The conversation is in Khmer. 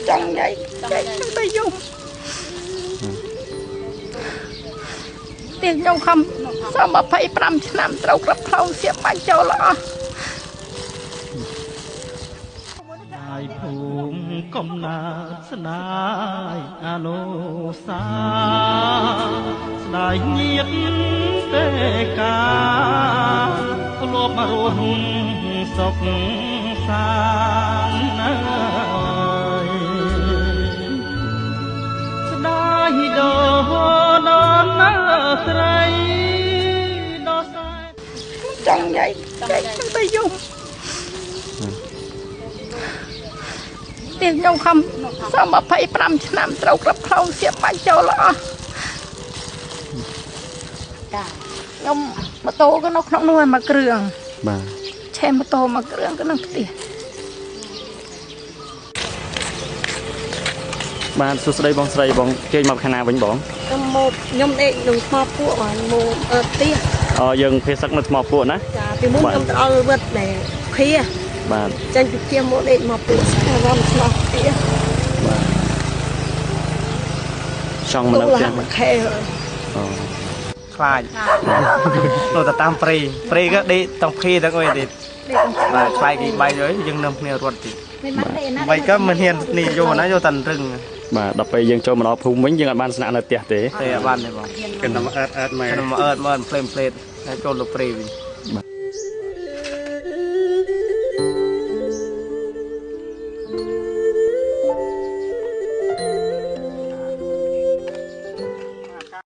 ចង់ញ៉ៃចែកទៅយំ ទៀងខ្ញុំខំសំ25ឆ្នាំ ត្រូវក្របផ្លូវសៀបបាញ់ចូលអស់ យភូមិកំណើត ស្ដាយអនុសាស្ដាយញាតទេកាធ្លាប់រស់សុខសានណាយ ស្ដាយដល់ណាស្រីដល់សែ ចង់ញ៉ៃចែកទៅយំ ទៀងខ្ញុំខំសំ25ឆ្នាំ ត្រូវក្របផ្លូវសៀបបាញ់ចូលអស់ ចា ខ្ញុំម៉ូតូក៏នៅក្នុងនោះឯមួយគ្រឿង បាទ ឆេះម៉ូតូមួយគ្រឿងក៏នៅផ្ទះ។ បាទ សួស្តីបងស្រី បងគេមកខាងណាវិញបង? ខ្ញុំមក ខ្ញុំដេកនៅថ្មពួក បាទ មកអឺផ្ទះ អូ យើងភេសឹកនៅថ្មពួកណា ចា ពីមុនខ្ញុំទៅដល់វត្តដែលភា បាទ ចេញពីផ្ទះមកដេកមកពួកស្គាល់រំឆ្លោះផ្ទះ បាទ ចង់មកនៅផ្ទះ ខែ អូ ខ្លាចនៅតែតាមព្រៃ ព្រៃក៏ដេកទាំងភីទាំងអីទៀត បាទ ខ្លាចគេបែកហើយ យើងនឹមគ្នារត់ទៀត មិនក៏មិនហ៊ាននេះយកណា យកតែរឹង បាទ ដល់ពេលយើងចូលមកដល់ភូមិវិញ យើងអត់បានស្នាក់នៅផ្ទះទេ ទេ អត់បានទេបង គេតែមកអើតអើតមែន គេមកអើតមើលផ្លេផ្លេត ហើយចូលទៅព្រៃវិញ។